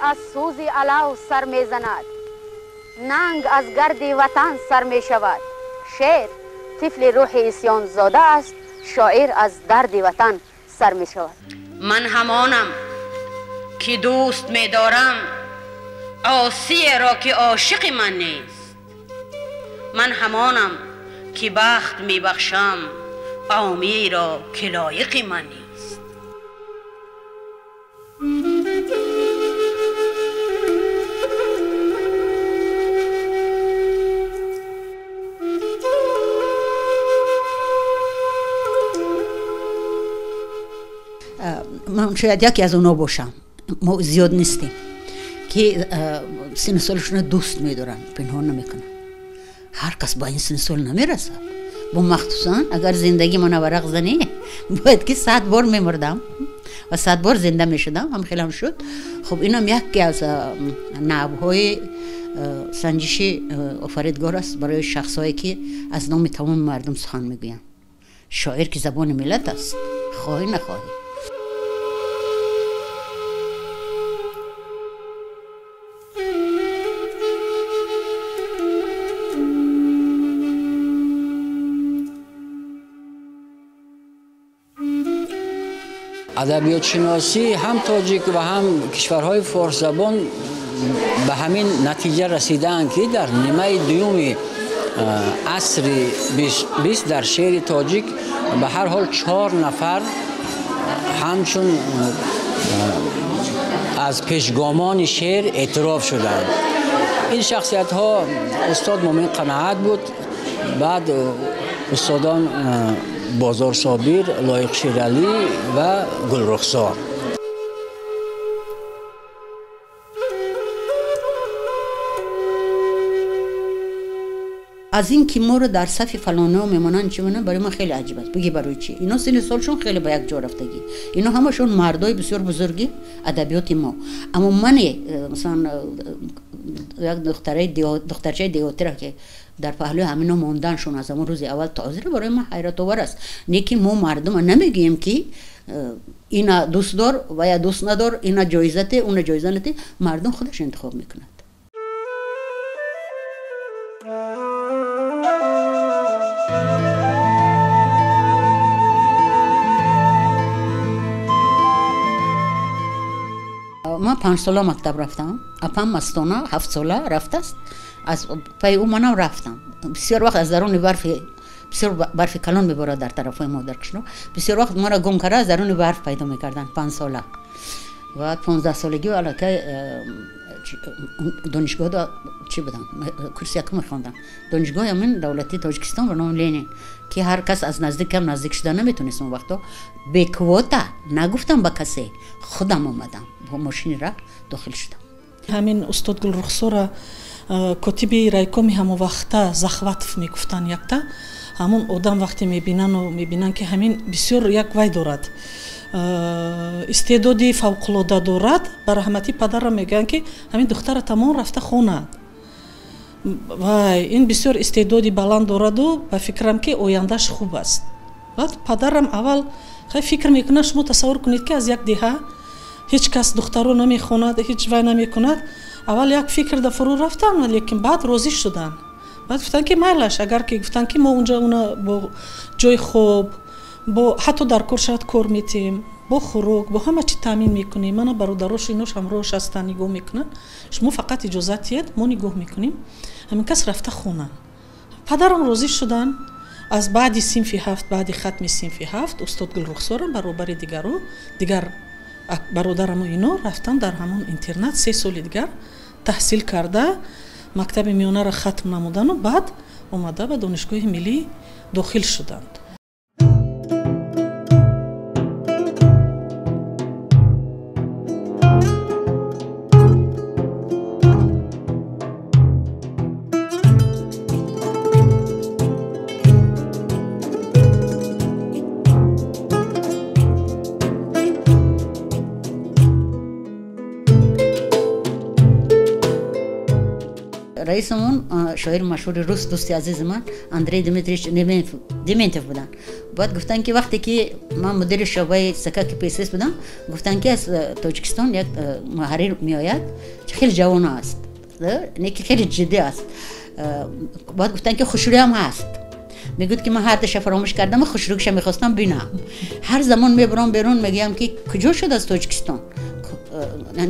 аз сӯзи алав сар мезанад, нанг аз гарди ватан сар мешавад. Шеър тифли рӯҳи исьёнзода аст, шоир аз дарди ватан сар мешавад. Ман ҳамонам ки дӯст медорам осиеро ки ошиқи ман нест. Ман ҳамонам ки бахт мебахшам омиеро ки лоиқи ман нест. Ман шояд яке аз онҳо бошам, мо зиёд нестем, ки синну солашонро дӯст медоранд, пинҳон намекунанд. Ҳар кас ба ин синну сол намерасад. Бо махсусан агар зиндагӣ мана варақ занӣ, бояд ки 100 бор мемурдам ва 100 бор зинда мешудам, ҳам хелам шуд. Хуб, инам яке аз навъҳои санҷиши офаридгор аст барои шахсҳое ки аз номи тамоми мардум сухан мегӯянд. Шоир ки забони миллат аст, хоҳӣ нахоҳӣ. Адабиётшиносӣ ҳам тоҷик ва ҳам кишварҳои форсзабон ба ҳамин натиҷа расидаанд, ки дар нимаи дуюми асри бист дар шеъри тоҷик ба ҳар ҳол 4 нафар ҳамчун аз пешгомони шеър эътироф шуданд. Ин шахсиятҳо устод Мӯмин Қаноат буд, баъд устодон Бозор Собир, Лоиқ Шералӣ ва Гулрухсор. Аз ин ки моро дар сафи фалонҳо мемонанд, чӣ мемонанд, барои ман хеле аҷиб аст. Бигӣ барои чӣ? Ино синни солшон хеле ба як ҷо рафтагӣ. Ино ҳамашон мардои бисёр бузурги адабиёти мо. Аммо мане, масалан, як духтарчаи деҳотиро ки дар паҳлӯи ҳамино монданшон аз ҳамон рӯзи аввал то ҳозир барои ман ҳайратовар аст. Не ки мо мардума намегӯем ки ина дӯст дор ва я дӯст надор, ина ҷоиза те, уна ҷоиза нате, мардум худаш интихоб мекунад. Ман 5 сола мактаб рафтам, апам Мастона 7 сола рафтааст, аз пайи ӯ манам рафтам. Бисёр вақт аз даруни барфи, бисёр барфи калон меборад дар тарафҳои мо дар қишлоқ, бисёр вақт маро гум карда аз даруни барф пайдо мекарданд 5 сола. Ва 15 солагӣ аллакай донишгоҳ чӣ будам, курси якум мехондам. Донишгоҳи ҳамин давлатии Тоҷикистон ба номи Ленин, ки ҳар кас аз наздикам наздик шуда наметонист он вақто. Бе квота нагуфтам ба касе, худам омадам, бо мошини ра дохил шудам. Ҳамин устод Гулрухсора котиби райкоми ҳамон вақта Захватов мегуфтанд якта. Ҳамон одам вақте мебинану мебинанд, ки ҳамин бисёр як вай дорад, истеъдоди фавқулода дорад, ба раҳмати падарам мегӯянд, ки ҳамин духтара тамом рафта хонад. Вай, ин бисёр истеъдоди баланд дораду ба фикрам, ки ояндаш хуб аст. Баъд падарам аввал хай фикр мекунад, шумо тасаввур кунед, ки аз як деҳа ҳеҷ кас духтаро намехонад, ҳеҷ вай намекунад. Аввал як фикр да фурӯ рафтам, лекин баъд розӣ шуданд. Баъд гуфтанд, ки майлаш, агар ки гуфтанд, ки мо унҷа уна бо ҷои хоб, бо ҳатто дар кор шояд кор метиҳем, бо хӯрок, бо ҳама чӣ таъмин мекунем. Мана бародарош инош ҳамроҳш ҳастанд, нигоҳ мекунанд. Шумо фақат иҷозат диҳед, мо нигоҳ мекунем. Ҳамин кас рафта хона. Падарам розӣ шуданд. Аз баъди синфи ҳафт, баъди хатми синфи ҳафт, устод Гулрухсорам баробари дигару дигар бародараму ино рафтан дар ҳамон интернат 3 соли дигар таҳсил карда, мактаби миёнаро хатм намудану баъд омада ба донишгоҳи миллӣ дохил шуданд. Раисамон шоири машҳури рус, дӯсти азизи ман Андрей Дмитриевич Дементьев буданд. Баъд гуфтанд, ки вақте ки ман мудири шӯъбаи ЦК КПСС будам, гуфтанд, ки аз Тоҷикистон як муҳаррир меояд, хеле ҷавон аст, не ки хеле ҷиддӣ аст. Баъд гуфтанд, ки хушрӯям ҳаст. Мегӯяд, ки ман ҳар душа фаромӯш кардам, хушрӯгиша мехостам бинам. Ҳар замон мебурам берун, мегӯям, ки куҷо шуд аз Тоҷикистон?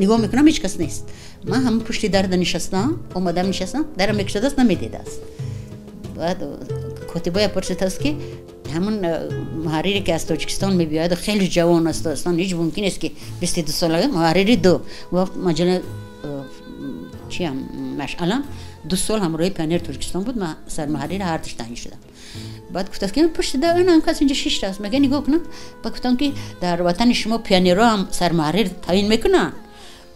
Нигоҳ мекунам, ҳеҷ кас нест. Ман ҳама пушти дарда нишастам, омадам нишастам, дара мекушодааст, намедидааст. Баъд котибая пурсидааст, ки ҳамон муҳаррире, ки аз Тоҷикистон мебиёяд, хеле ҷавон аст, аслан ҳеҷ мумкин нест, ки 22 сола муҳаррири ду вақт маҷалла чиям Машъалам 2 сол ҳамроҳи Пионери Тоҷикистон буд, ман сармуҳаррири ҳардуш таъин шудам. Баъд гуфтааст, ки пушти дар ин кас инҷа шиштааст, мега нигоҳ кунам. Баъд гуфтам, ки дар ватани шумо пионерҳо ҳам сармуҳаррир таъин мекунанд?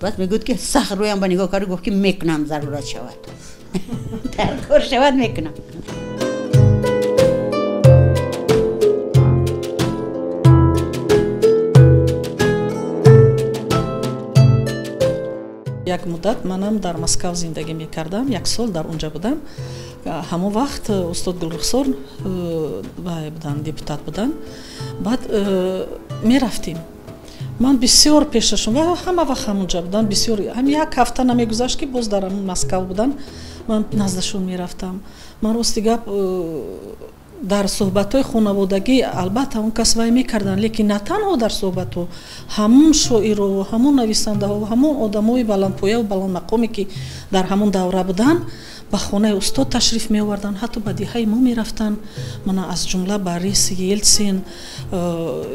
Баъд мегӯяд, ки сахт рӯям ба нигоҳ кард, гуфт, ки мекунам, зарурат шавад, дар кор шавад, мекунам. Як муддат манам дар Москав зиндагӣ мекардам, як сол дар онҷа будам. Ҳамон вақт устод Гулрухсор вай буданд, депутат буданд. Баъд мерафтем, ман бисёр пешашон ва ҳама вақт ҳамонҷа будам. Бисёр ҳам як ҳафта намегузашт, ки боз дар ҳамон Москав будам, ман наздашон мерафтам. Ман, рости гап, дар суҳбатҳои хонаводагӣ албатта он кас вай мекарданд, лекин на танҳо дар суҳбатҳо, ҳамон шоирову ҳамон нависандаҳо, ҳамон одамои баландпояву баландмақоме, ки дар ҳамон давра буданд, ба хонаи устод ташриф меоварданд, ҳатто ба деҳаи мо мерафтанд. Мана, аз ҷумла Борис Елсин,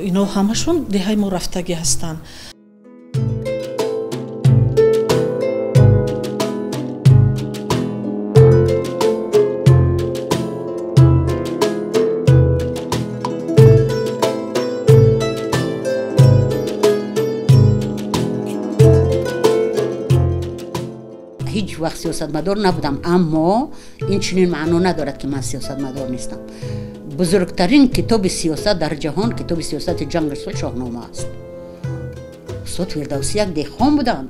ино ҳамашон деҳаи мо рафтагӣ ҳастанд. Ҳеҷ вақт сиёсатмадор набудам, аммо ин чунин маъно надорад, ки ман сиёсатмадор нестам. Бузургтарин китоби сиёсат дар ҷаҳон китоби сиёсати ҷанги сулҳ, Шоҳнома аст. Устод Фирдавсӣ як деҳқон буданд,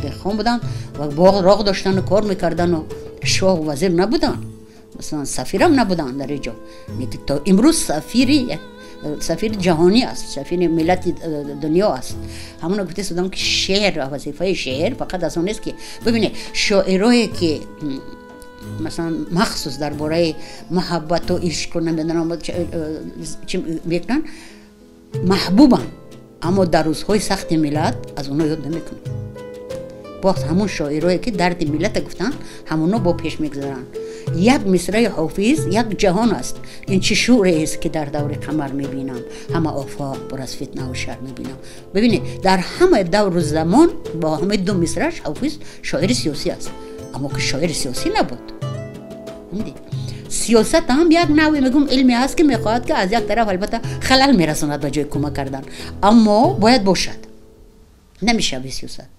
деҳқон буданд ва боғ роғ доштану кор мекардану шоҳу вазир набуданд, масалан, сафирам набуданд дар ин ҷо. То имрӯз сафири ҷаҳонӣ аст, сафири миллати дунё аст. Ҳамона гуфта судам, ки шеър, вазифаи шеър фақат аз он нест, ки бибинед, шоирое, ки масалан махсус дар бораи муҳаббату ишқу намедонам чӣ мекунанд, маҳбубанд, аммо дар рӯзҳои сахти миллат аз онҳо ёд намекунанд. Боз ҳамон шоирое, ки дарди миллата гуфтанд, ҳамоно бо пеш мегузаранд. Як мисраи Ҳофиз як ҷаҳон аст: «Ин чӣ шӯрест, ки дар даври қамар мебинам, ҳама офоқ пур аз фитнаву шар мебинам». Бибинед, дар ҳама давру замон бо ҳамаи ду мисраш Ҳофиз шоири сиёсӣ аст, аммо ки шоири сиёсӣ набуд. Сиёсат ҳам як навъе, мегӯм, илме ҳаст, ки мехоҳад, ки аз як тараф албатта халал мерасонад ба ҷои кӯмак кардан, аммо бояд бошад, намешавад бе сиёсат.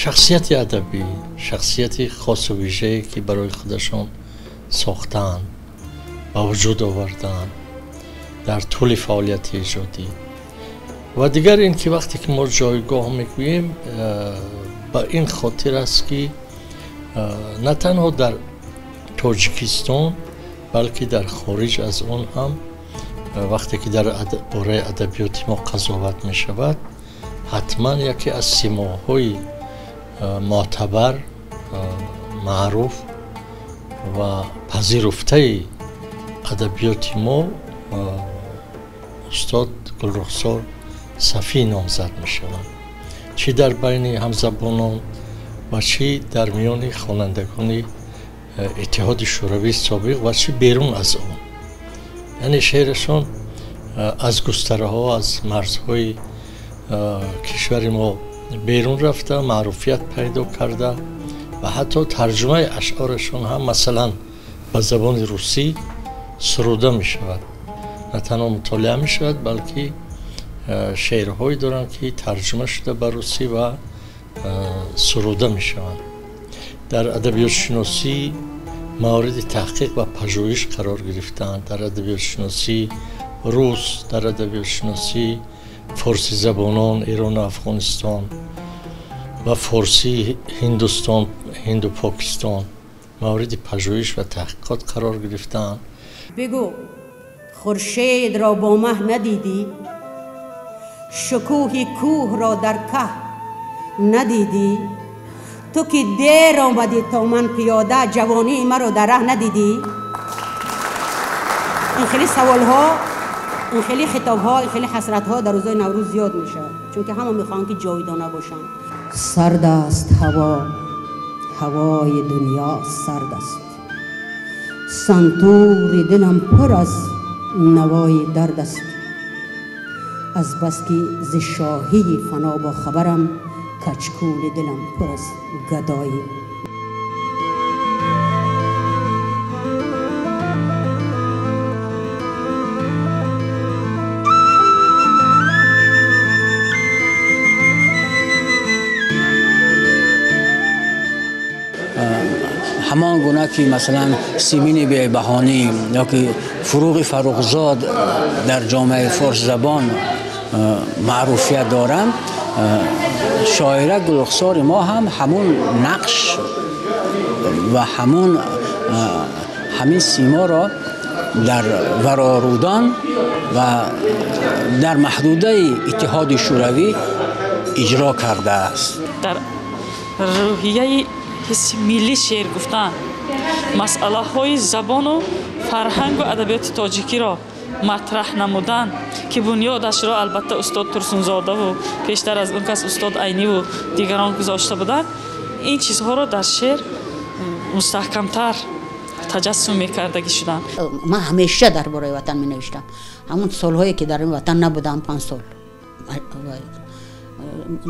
Шахсияти адабӣ, шахсияти хосу вижае, ки барои худашон сохтаанд, ба вуҷуд овардаанд дар тӯли фаъолияти эҷодӣ. Ва дигар ин ки вақте ки мо ҷойгоҳ мегӯем, ба ин хотир аст, ки на танҳо дар Тоҷикистон, балки дар хориҷ аз он ҳам, вақте ки дар бораи адабиёти мо қазоват мешавад, ҳатман яке аз симоҳои мӯътабар, маъруф ва пазируфтаи адабиёти мо устод Гулрухсор Сафӣ номзад мешаванд, чӣ дар байни ҳамзабонон ва чӣ дар миёни хонандагони Иттиҳоди Шӯравии собиқ ва чӣ берун аз он. Яъне шеърашон аз густараҳо, аз марзҳои кишвари мо берун рафта, маъруфият пайдо карда. ва ҳатто тарҷумаи ашъорашон ҳам масалан ба забони русӣ суруда мешавад. На танҳо мутолиа мешавад, балки шеърҳое доранд, ки тарҷума шуда ба русӣ ва суруда мешаванд. Дар адабиётшиносӣ мавриди таҳқиқ ва пажӯҳиш қарор гирифтаанд. Дар адабиётшиносии рус, дар адабиётшиносии форсизабонон Эрону Афғонистон ва форсии Ҳиндустон, Ҳинду Покистон мавриди пажӯҳиш ва таҳқиқот қарор гирифтаанд. Бигӯ хуршедро бо маҳ надидӣ, шукӯҳи кӯҳро дар каҳ надидӣ, ту ки дер омадӣ то ман пиёда, ҷавонии маро дар раҳ надидӣ. Ин хеле саволҳо, ин хеле хитобҳо, ин хеле ҳасратҳо дар рӯзҳои Наврӯз зиёд мешавад, чунки ҳама мехоҳанд ки ҷовидона бошанд. Сард аст ҳаво, ҳавои дунё сард аст, сантури дилам пур аз навои дард аст. Аз бас ки зи шоҳии фано бо хабарам, качкули дилам пур аз гадоӣ. Ҳамон гуна ки масалан Симини Беҳбаҳонӣ ё ки Фуруғи Фаррухзод дар ҷомеаи форсзабон маъруфият доранд, шоира Гулрухсори мо ҳам ҳамун нақш ва ҳамин симоро дар Варорудон ва дар маҳдудаи Иттиҳоди Шӯравӣ иҷро кардааст. Дар рӯҳияи ҳисси миллӣ шеър гуфтан, масъалаҳои забону фарҳангу адабиёти тоҷикиро матраҳ намудан, ки бунёдашро албатта устод Турсунзодаву пештар аз он кас устод Айниву дигарон гузошта буданд, ин чизҳоро дар шеър мустаҳкамтар таҷассум мекардагӣ шуданд. Ман ҳамеша дар бораи ватан менавиштам. Ҳамон солҳое ки дар ин ватан набудам, 5 сол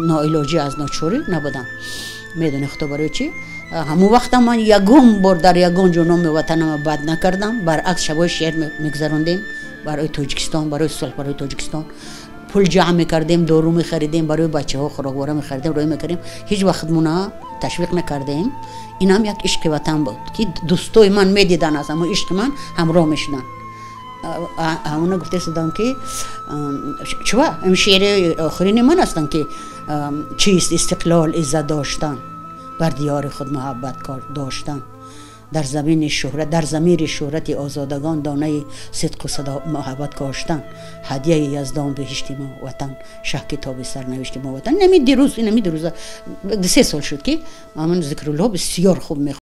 ноилоҷӣ аз ночорӣ набудам. Медонӣ худо барои чӣ? Ҳамон вақта ман ягон бор дар ягон ҷо номи ватанама бад накардам. Баръакс, шабои шеър мегузарондем барои Тоҷикистон, барои сулҳ, барои Тоҷикистон. Пул ҷамъ мекардем, дору мехаридем, барои бачаҳо хӯроквора мехаридем, рӯй мекардем. Ҳеҷ вақт мона ташвиқ накардем. Инам як ишқи ватан буд, ки дӯстои ман медиданд, аз ҳамон ишқи ман ҳамроҳ мешуданд. Ҳамона гуфта шудам, ки чува ин шеъри охирини ман ҳастанд, ки чист истиқлол, иззат доштан, бар диёри худ муҳаббат доштан, дар замини шӯҳрат, дар замири шӯҳрати озодагон донаи сидқу садо муҳаббат коштан, ҳадияи яздон беҳишти мо ватан, шаҳ китоби сарнавишти мо ватан. Инами дирӯз, инами дирӯза 2-3 сол шуд, ки ҳамин Зикрулло бисёр хуб мехонд.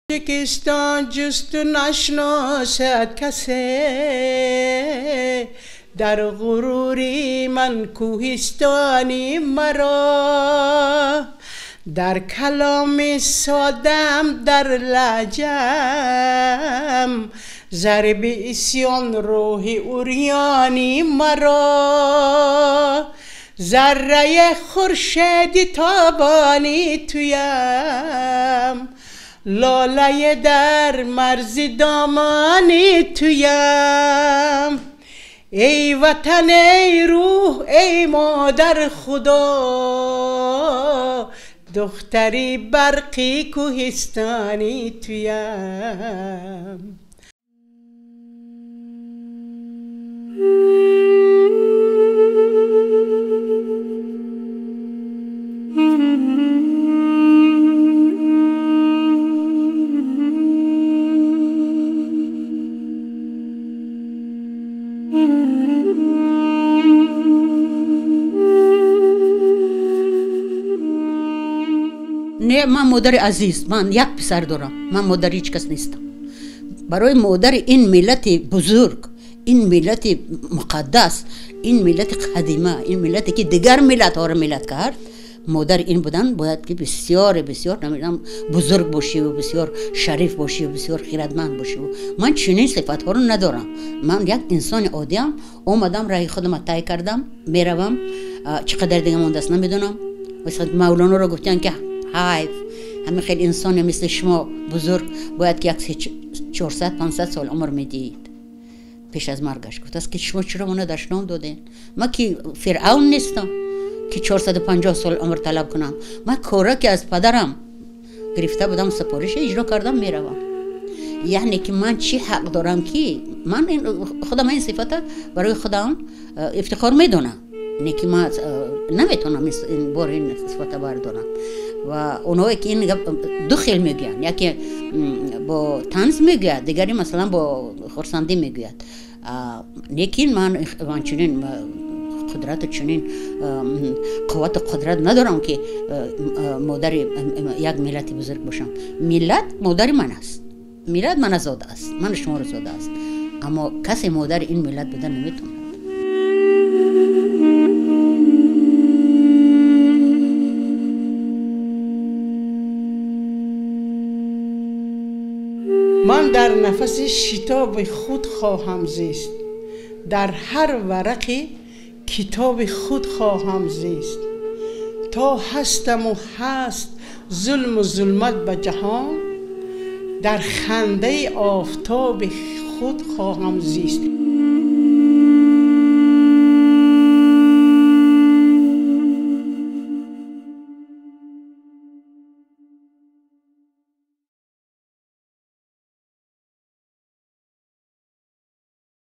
Тоҷикистон ҷусту нашносад касе, дар ғурури ман кӯҳистони маро, дар каломи содам, дар лаҳҷам зарби исён рӯҳи урёни маро, зарраи хуршеди тобони туям, Лолаи дар марзи домани туям. Эй ватан, эй рӯҳ, эй модар худо, духтари барқи кӯҳистони туям. Не, ман модари азиз, ман як писар дорам, ман модари ҳеҷ кас нестам. Барои модари ин миллати бузург, ин миллати муқаддас, ин миллати қадима, ин миллате ки дигар миллатҳоро миллат кард, модари ин будан бояд ки бисёр бисёр намедонам бузург бошиву бисёр шариф бошиву бисёр хирадманд бошиву. Ман чунин сифатҳоро надорам. Ман як инсони оддиам, омадам, раҳи худама тай кардам, меравам, чӣ қадар дига мондааст намедонам. Мавлоноро гуфтанд ки ҳайф, ҳамин хел инсоне мисли шумо бузург бояд ки як 400-500 сол умр медиҳед. Пеш аз маргаш гуфтааст ки шумо чаро мона дашном додед? Ман ки фиръавн нестам ки 450 сол умр талаб кунам. Ман кора ки аз падарам гирифта будам супориша иҷро кардам, меравам. Яъне ки ман чӣ ҳақ дорам ки ман худам ин сифата барои худам ифтихор медонам, не ки ман наметавонам ин бор ин сифата бардорам. Ва онҳое ки ин ду хел мегӯянд, яке бо танз мегӯяд, дигаре масалан бо хурсандӣ мегӯяд. Лекин ман чунин қудрату чунин қуввату қудрат надорам ки модари як миллати бузург бошам. Миллат модари ман аст, миллат мана зода аст, ману шуморо зода аст, аммо касе модари ин миллат буда наметавонад. Ман дар нафаси шитоби худ хоҳам зист, дар ҳар варақи китоби худ хоҳам зист. То ҳастаму ҳаст зулму зулмат ба ҷаҳон, дар хандаи офтоби худ хоҳам зист.